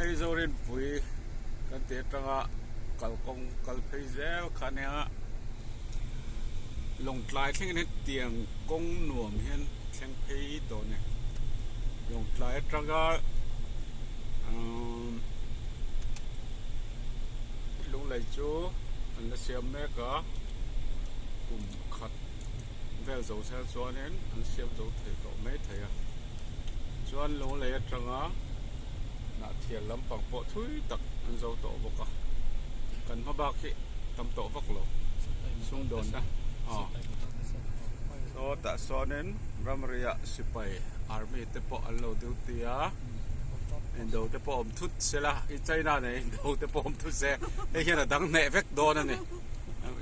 Hei Zorinpui kan tih atanga kalkawng kal phei zel kha nia Lawngtlai thlengin hetiang kawng nuam hian thleng phei tawh a ni. Lawngtlai atanga umm Lunglei chu an la siam mek a kum khat vel zo sel chuanin an siam zo thei tawh mai thei a chuan Lunglei atanga Hnahthial lampang pawh thui tak an zo tawh bawk a kan hma bak hi tam tawh vak lo sumdawnna aw saw tah sawnin ramriah sipai army te pawh an lo duty a indo te pawh awm thut sela i China nei indo te pawh awm thut se hei hian a dang hneh vek dawn a ni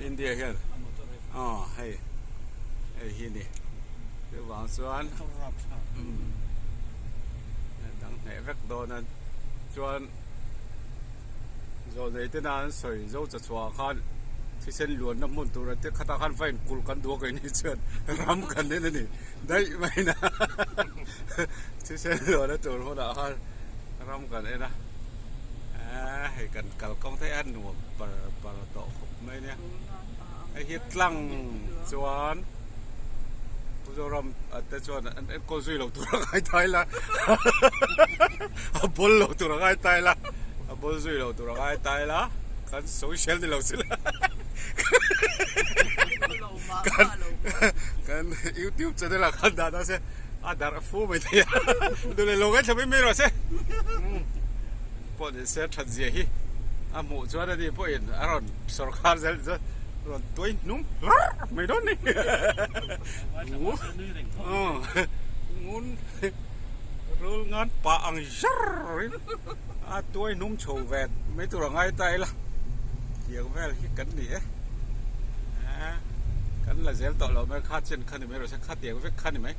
India hian aw hei hei hi ni chuvang chuan dang hneh vek dawn a chuan zawlnei tena an sawi zo cha chhuah ah khan thisen luanna hmun tur te khatah khan va inkulh kan duh a keini chuan ram kan en a ni daih mai na thisen luanna tur hmunah khan ram kan en a eee hei kan kalkawng te hi a nuam par par tawh khawp mai nia hei hi tlang chuan. Mizoram te chuan an enkawl zui lo tur a ngai ta ila a bawl lo tur a ngai ta ila a bawl zui lo tur a ngai ta ila kan social ni lo sila kan kan youtube channel ah khan dah ta se a darh fu mai thei a duh leh lo ngaithla mai mai rawh se pawh ni se that zia hi a hmuh chuan ani pawhin a rawn Sorkar zel chuan rawn tuai hnung hlarh mai dawn ni. Ngun rul ngan pah ang zar in a tuai hnung chho ve mai tur a ngai ta ila tiang vel hi kan ni e. Kan la zel tawh lo mai kha chen kha ni mai rawh se kha tiang vek kha ni mai.